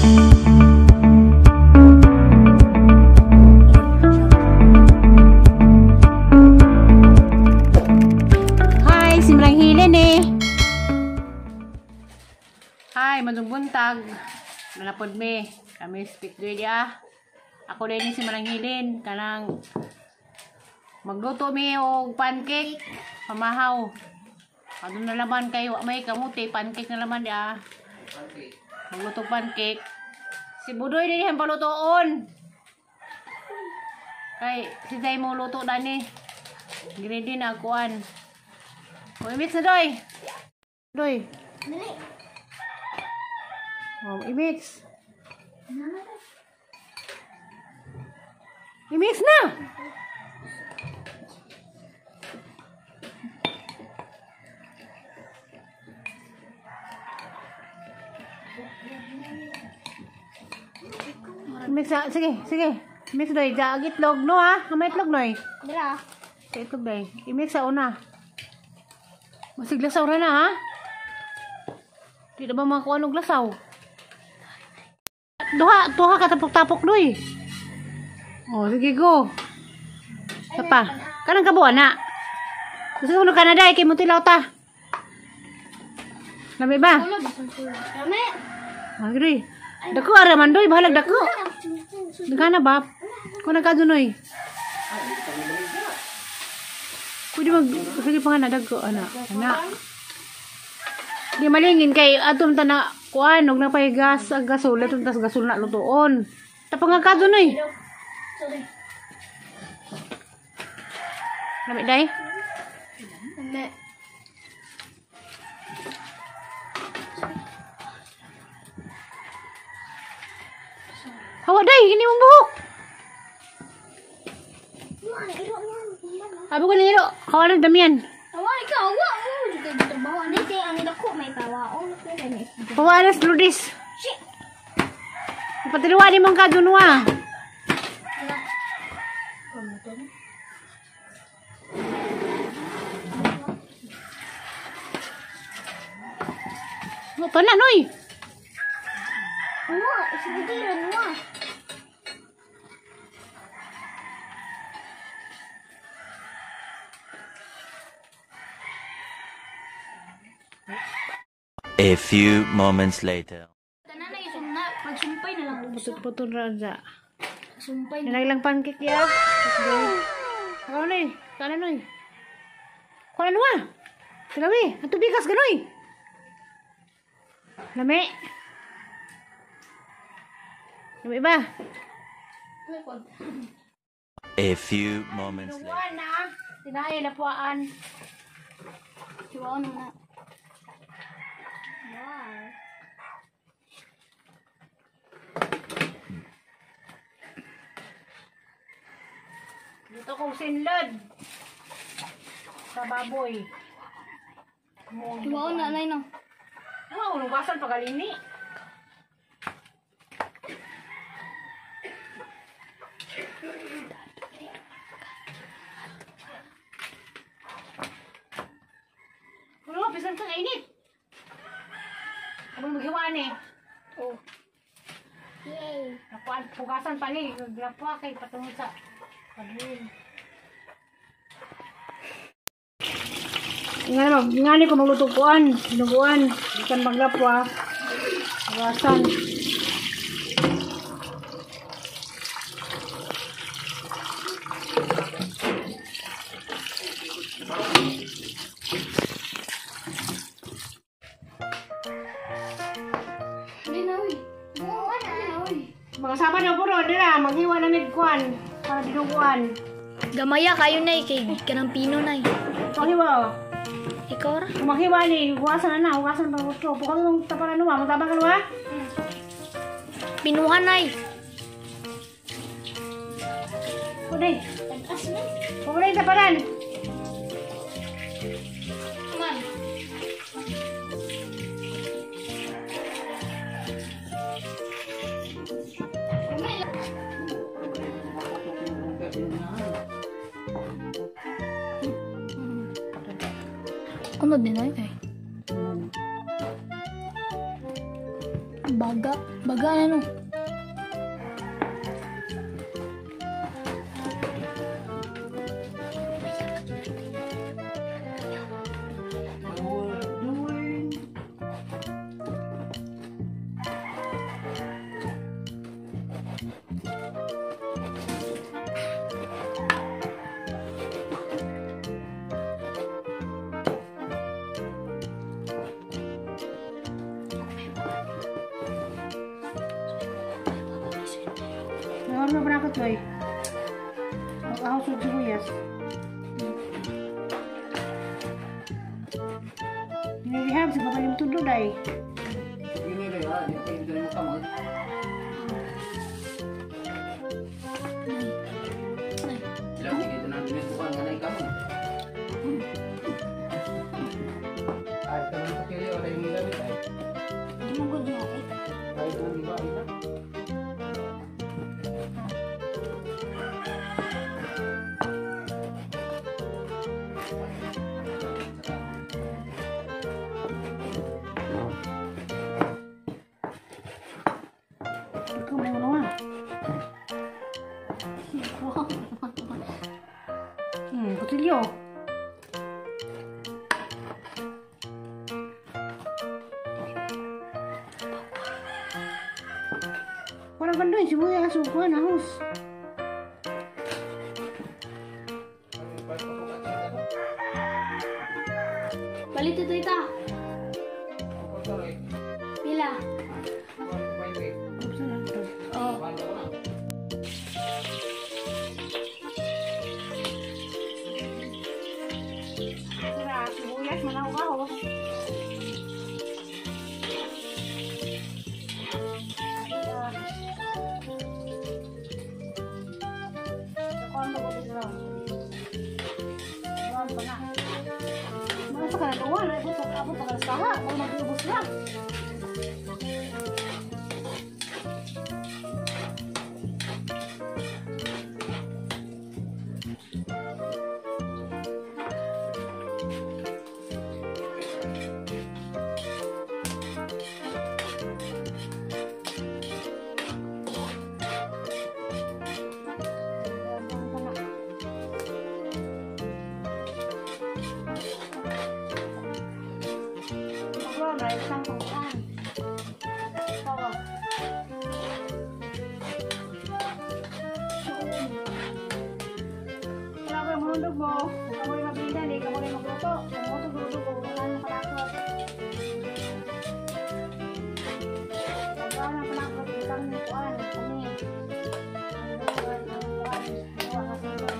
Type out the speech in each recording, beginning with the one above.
Hi, simlang hilin eh. Hi, mandong buntag. Nanapod me. Kami speak doy dia. Ako din ni si Malanghilin. Kanang magluto mi og pancake. Pamahaw. Ano na laman kayo? May kamuti. Pancake na laman dia. Magluto pancake. Si Budoy din yung palutoon. Kay si Zay mo luto dani. Ready na akuan. O, i-mix na doy. Doy. Dali. O, i-mix. I-mix na! Mix na. Sige, sige. Mix doy. Diya, itlog no ha? May itlog noy. Dira. Sa itlog doy. I-mix sa una. Masiglasaw ra na ha? Di na ba makakuha ng glasaw? Duha, duha ka tapok-tapok doy. Oh, sige go. Isa pa. Kanang kabuan na. Gusto mo ka na day kay mutilaw ta. Lami ba? Lami. Agri. Dako ara man doy, bahalag dako. Dagana ba? Kuno ka dunoy. Pwede mag sige pa nga na dagko ana. Ana. Di malingin kay atom ta na kuan og napay gas ag gasol atom tas gasol na lutoon. Tapos nga ka dunoy. Sorry. Lami day. Lami. Hawa day, ini mong buhok. Wah, iro yan. Abi ko nilo, hawa ng damian. Awa, ikaw, awa. Oh, di kayo trabaho. Hindi, kay ang dako may pawaon. Pawa na sa Lourdes. Shit. Patiluwa ni mong kadunwa. Mo pa na noy. Awa, isugdiran wa. A few moments later. Tanan na isumna, pagsumpay na lang. Putol-putol ra dya. Sumpay na. Nilag lang pancake ya. Ako noy, kana noy. Kuha na nuwa. Sinabi, ang tubigas ganoy. Lami. Lami ba? A few moments later. Luwan na. Tinae na puaan. Siwaon na. Wow. Dito kong sinlod. Sa baboy. Siwaon na nay no. Wow, lugasan pagalini. Wala, bisan kang init. Abang maghiwaan eh. Oh. Yay. Nakuan, pugasan pa ni. Naglapuha kay patungod sa padrin. Nga naman, nga ni ko magluto kuan, dinuguan, ikan maglapwa, pugasan. Hindi na uy. Hindi na uy. Mga sama na puro, dira, maghiwa na migkuan, para dinuguan. Gamaya kayo nay kay kanang pino nay. Panghiwa oh. Ikaw ra. Maghiwa ni, hugasan na na, hugasan pa ko. Bukang yung taparan nuwa, magtabang ka nuwa? Pinuhan nay. Pwede. Tagas na. Pwede yung taparan. Man. Ano din ay kay? Baga. Baga na no. Doing. Meron mo ba ako, Toy? Mag-ahos og sibuyas. Nilihab sa kapalim tudo day. Ini deh ya, dia pengen dari muka mo. Ilang dito na din bukan nga na ikaw. Ay, kaman sa kili wala yung nilamit ay. Di mo gud niya eh. Ay, doon di ba ina? Ikaw may ulo ah. Kutsilyo. Parang gandoy, sibuyas, sukuan, ahos. Palit ito ita. Pila. Ups na lang ito. Oh. Sira, sibuyas, manaw ka, oh. Kuan ba ko dito? Kuan pa na. Mga sa kanatuan, ay butok abot pa ka sa o mag-ubos na. Pagkuhan, ay isang pagkuhan. Ito. Wala ko yung marundog mo. Huwag mo rin mabilinan eh. Ikaw mo rin magluto. Kung mo ito marundog ko, wala nang palakot. Pagkuhan ang palakot, isang kuhan. Kami. Ang kuhan, ang kuhan. Kuha kasi ito.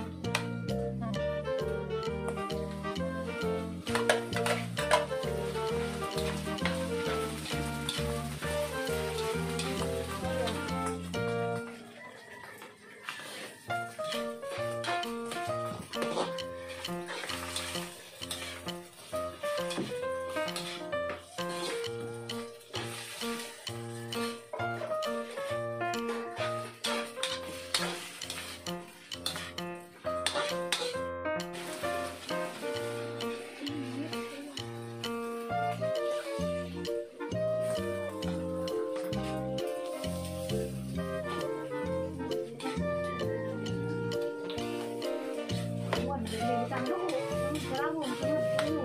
Kuhan, dili bitang dugo. Ang karahon, sunod kayo.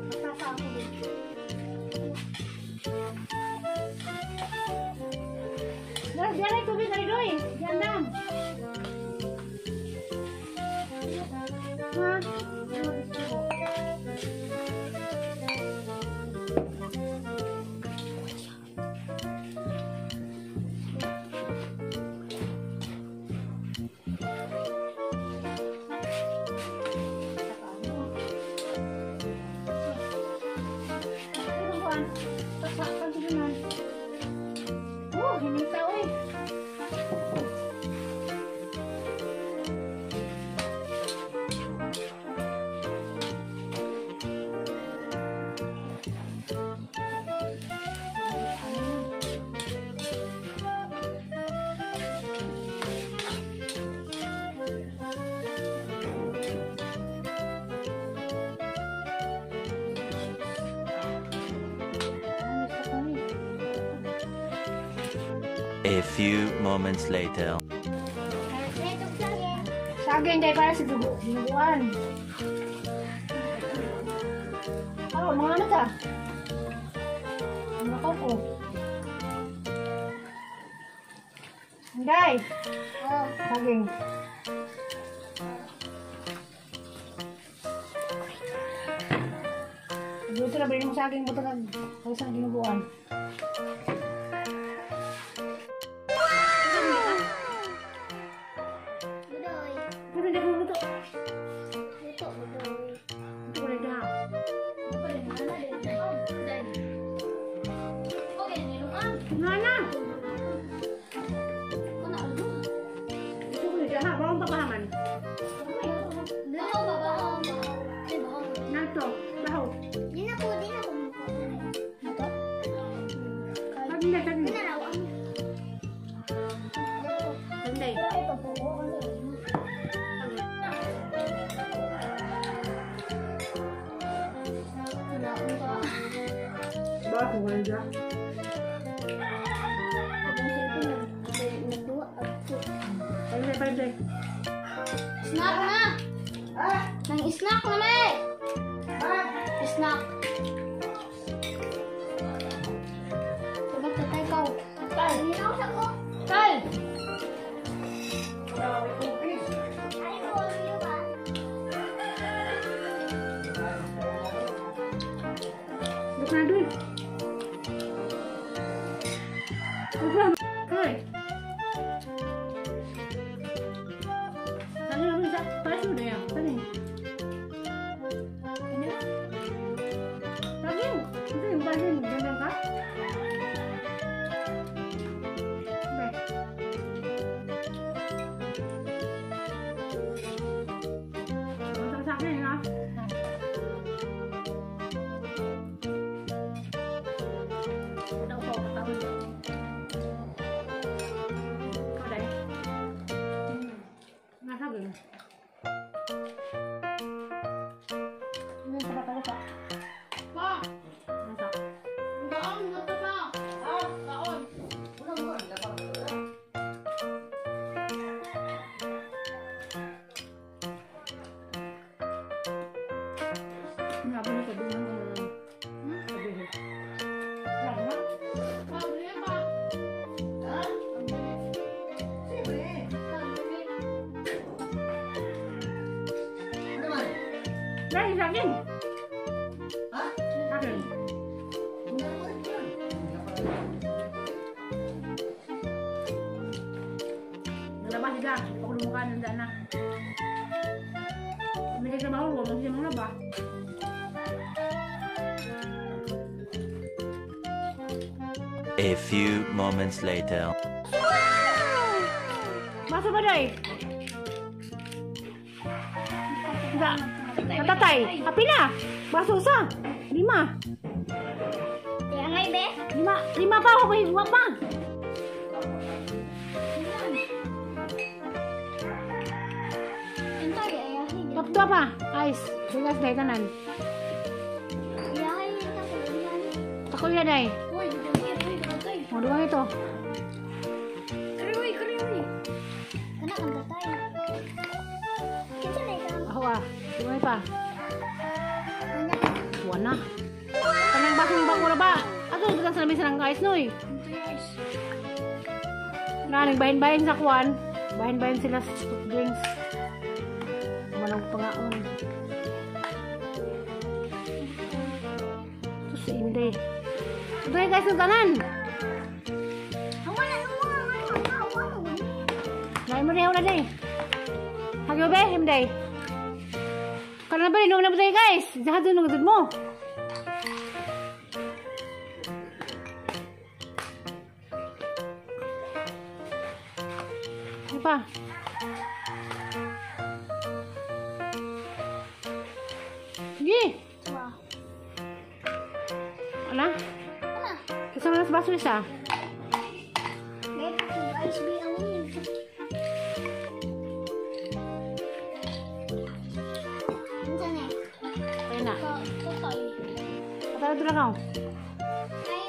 Magtasa ako din. Diyan, diyan ay tubig, ay doy. Diyan dam. Ha? Ano gusto ko? Ano kuan? Saksakan ko naman. Oh, hinita oy. A few moments later. Saging kay para sa dugo. Dinuguan. Oh, mga ano ta? Mga ko. Inday. Oh. Saging. Luto na ba yung saging buto nag sa dinuguan? Budoy. Pero hindi ko luto. Luto, budoy. Ito ko na ito ha. Nga na! Ito ko na ito ha. Bawang papahaman. Nato. Baho. Saging na, saging. Sunday. Baho ko na ito. Sunday, sunday. Snack na! Nang snack na may! Snack. Sabag tatay ko. Tay! Tay! Look na dun. Look na. Kay. Saging lang isa. Paso na yan. Saging. Saging. Ito yung baging. Ganyan ka? Hindi. Masarap sa akin, ha? Ito ko, katawin. Ikaw, Day. Nasaging. Ano yung pala pa? Pa! Nasa? Baon! Luto pa! Baon! Grabe na sabi ng sabi ko. Grabe na. Pa! Bili pa! Ha? Siyempre. Ano man? Dahil saging. Ha? Saging. Wala ko rin yan. Hindi pa rin. Nalaba sila. Hindi pa ko lumukha ng daan na. May nagtrabaho ko. Magsiya mga laba. A few moments later. Masa ba day? Da. Natatay. Kapi na. Baso sa. 5. Kaya ngay be? 5. 5 pa ako. May 2 pa. Ito, ayahin. Top 2 pa. Ice. Bigas day tanan. Ayahin ito ko. Ako yan day. Uy, uy, uy, uy. O, duwang ito. Kariwi, kariwi. Kana kang tatay. Kinsa na ikaw? Ako ah. Duwang pa. Kana. Buwan na. Kanang basong bako na ba? Ato, ito sa lamesa ng ice, noy. Na, nagbahin-bahin sa kuwan. Bahin-bahin sila sa soft drinks. Walang pangaon. Ito si Inday. Ito yung guys ng tanan. Wala na mga ano, wala wala. Lain mo rin na day. Hagyo be, himday. Karon na ba, inom na ba tayo guys? Jahat doon ang mo. Ano pa? Sige. Wah. Ano? Ano? Kasama na sa baso isa. May ice be ang Kinsa na? Ayun na. Tatay. Patala doon ako. Ay,